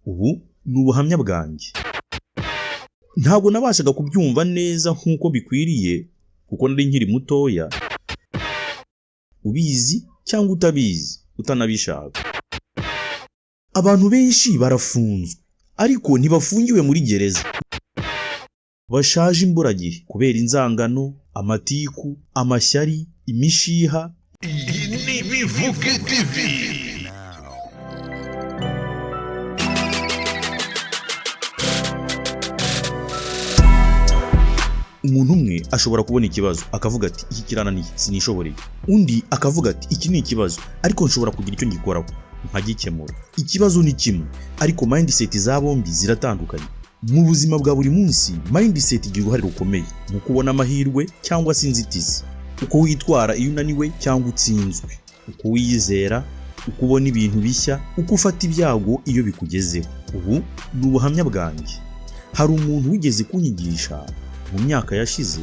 Ubu ni ubuhamya bwanjye. Ntabwo nabashaga kubyumva neza nk'uko bikwiriye kuko nari nkiri mutoya, ubizi cyangwa utabizi, utanabishaka. Abantu benshi barafunzwe, ariko ntibafungiwe muri gereza. Bashaje imburagihe kubera inzangano, amatiku, amashyari, imishiha. Iyi ni Bivuge TV. Umuntu umwe ashobora kubona ikibazo akavuga ati: "Iki kirananiye, sinishoboreye." Undi akavuga ati: "Iki ni ikibazo, ariko nshobora kugira icyo ngikoraho nkagikemura." Ikibazo ni kimwe, ariko mindset za bombi ziratandukanye. Mu buzima bwa buri munsi, mindset igira uruhare rukomeye mu kubona amahirwe cyangwa se inzitizi, uko witwara iyo unaniwe cyangwa utsinzwe, uko wiyizera, uko ubona ibintu bishya, uko ufata ibyago iyo bikugezeho. Ubu ni ubuhamya bwanjye. Hari umuntu wigeze kunyigisha mu myaka yashize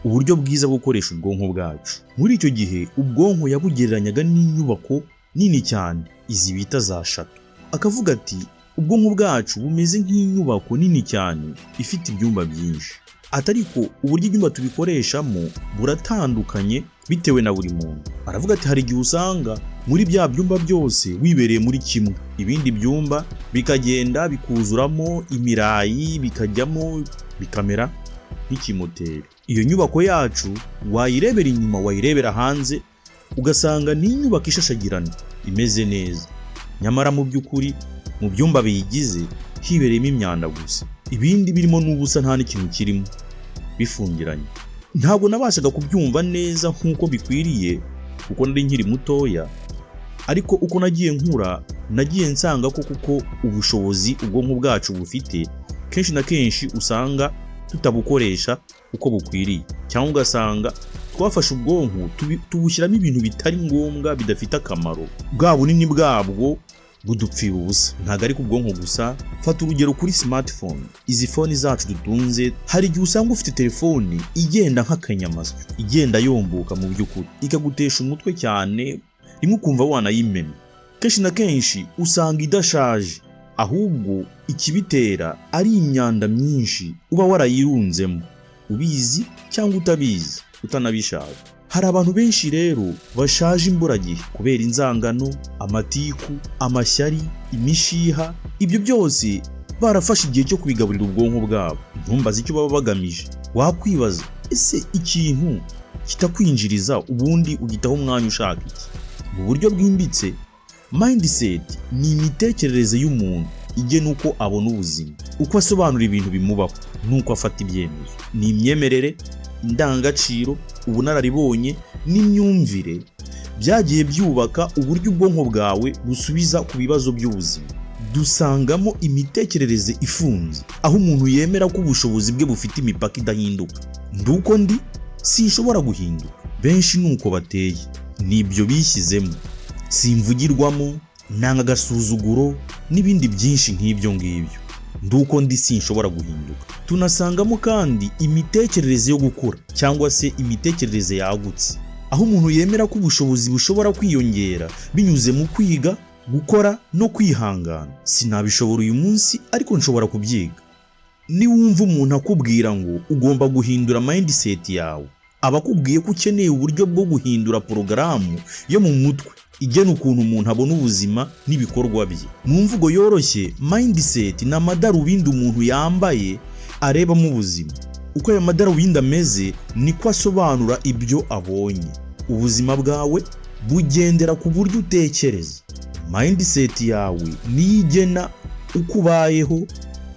uburyo bwiza bwo gukoresha ubwonko bwacu. Muri icyo gihe ubwonko yabugereranyaga n'inyubako nini cyane, izi bita za château. Akavuga ati: "Ubwonko bwacu bumeze nk'inyubako nini cyane ifite ibyumba byinshi." Ati: "Ariko uburyo ibyumba tubikoreshamo buratandukanye bitewe na buri muntu." Aravuga ati: "Hari igihe usanga muri bya byumba byose wibereye muri kimwe, ibindi byumba bikagenda bikuzuramo imirayi, bikajyamo bikamera nk'ikimoteri." Iyo nyubako yacu wayirebera inyuma, wayirebera hanze, ugasanga ni inyubako ishashagirana, imeze neza. Nyamara mu by'ukuri mu byumba biyigize hibereyemo imyanda gusa, ibindi birimo n'ubusa, nta n'ikintu kirimo, bifungiranye. Ntabwo nabashaga kubyumva neza nk'uko bikwiriye kuko nari nkiri mutoya, ariko uko nagiye nkura nagiye nsanga ko kuko ubushobozi ubwonko bwacu bufite kenshi na kenshi usanga tutabukoresha uko bukwiriye, cyangwa ugasanga twafashe ubwonko tubushyiramo ibintu bitari ngombwa, bidafite akamaro, bwa bunini bwabwo budupfira ubusa. Ntabwo ari ku bwonko gusa. Fata urugero kuri smartphone, izi phone zacu dutunze. Hari igihe usanga ufite telefone igenda nk'akanyamasyo, igenda yomboka, mu by'ukuri ikagutesha umutwe cyane, rimwe ukumva wanayimena. Kenshi na kenshi usanga idashaje, ahubwo ikibitera ari imyanda myinshi uba warayirunzemo, ubizi cyangwa utabizi, utanabishaka. Hari abantu benshi rero bashaje imburagihe kubera inzangano, amatiku, amashyari, imishiha. Ibyo byose barafashe igihe cyo kubigaburira ubwonko bwabo. Ntumbaze icyo baba bagamije. Wakwibaza: ese ikintu kitakwinjiriza ubundi ugitaho umwanya ushaka iki? Mu buryo bwimbitse, mindset ni imitekerereze y'umuntu igena uko abona ubuzima, uko asobanura ibintu bimubaho n'uko afata ibyemezo. Ni imyemerere, indangagaciro, ubunararibonye n'imyumvire byagiye byubaka uburyo ubwonko bwawe busubiza ku bibazo by'ubuzima. Dusangamo imitekerereze ifunze, aho umuntu yemera ko ubushobozi bwe bufite imipaka idahinduka. "Nduko ndi, sinshobora guhinduka." Benshi ni uko bateye, nibyo bishyizemo: "Simvugirwamo, nanga agasuzuguro" n'ibindi byinshi nk'ibyo ngibyo. "Nduko ndi, sinshobora guhinduka." Tunasangamo kandi imitekerereze yo gukura cyangwa se imitekerereze yagutse, aho umuntu yemera ko ubushobozi bushobora kwiyongera binyuze mu kwiga, gukora no kwihangana. "Sinabishobora uyu munsi, ariko nshobora kubyiga." Niwumva umuntu akubwira ngo ugomba guhindura mindset yawe, aba akubwiye ko ukeneye uburyo bwo guhindura porogaramu yo mu mutwe igena ukuntu umuntu abona ubuzima n'ibikorwa bye. Mu mvugo yoroshye, mindset ni amadarubindi umuntu yambaye arebamo ubuzima. Uko ayo madarubindi ameze niko asobanura ibyo abonye. Ubuzima bwawe bugendera ku buryo utekereza. Mindset yawe niyo igena uko ubayeho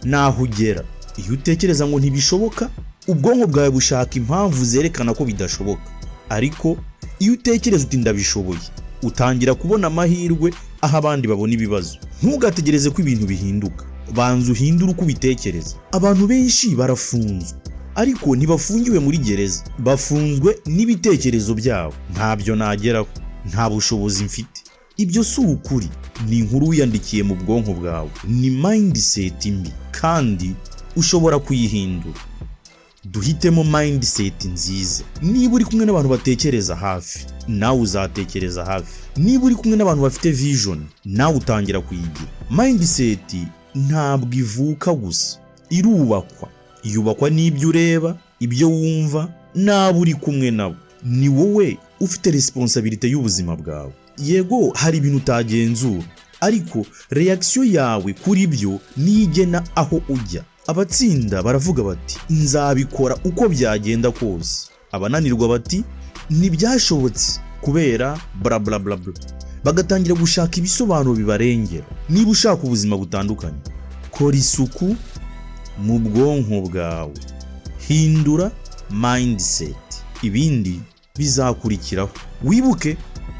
n'aho ugera. Iyo utekereza ngo ntibishoboka, ubwonko bwawe bushaka impamvu zerekana ko bidashoboka. Ariko iyo utekereza uti "Ndabishoboye", utangira kubona amahirwe aho abandi babona ibibazo. Ntugategereze ko ibintu bihinduka, banza uhindure uko ubitekereza. Abantu benshi barafunzwe, ariko ntibafungiwe muri gereza, bafunzwe n'ibitekerezo byabo. "Ntabyo nageraho, nta bushobozi mfite." Ibyo si ukuri, ni inkuru wiyandikiye mu bwonko bwawe, ni mindset mbi kandi ushobora kuyihindura. Duhitemo mindset nziza. Niba uri kumwe n'abantu batekereza hafi, nawe uzatekereza hafi. Niba uri kumwe n'abantu bafite vision, nawe utangira kuyigira. Mindset Ntabwo ivuka gusa, irubakwa. Yubakwa n'ibyo ureba, ibyo wumva n'abo uri kumwe nabo. Ni wowe ufite responsabilité y'ubuzima bwawe. Yego, hari ibintu utagenzura, ariko réaction yawe kuri byo niyo igena aho ujya. Abatsinda baravuga bati: "Nzabikora uko byagenda kose." Abananirwa bati: "Ntibyashobotse kubera bla bla bla bla", bagatangira gushaka ibisobanuro bibarengera. Niba ushaka ubuzima butandukanye, kora isuku mu bwonko bwawe, hindura mindset, ibindi bizakurikiraho. Wibuke,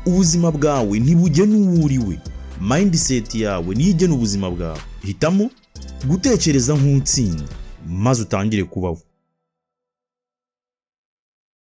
ubuzima bwawe ntibugena uwo uri we, mindset yawe niyo igena ubuzima bwawe. Hitamo gutekereza nk'utsinda maze utangire kubaho.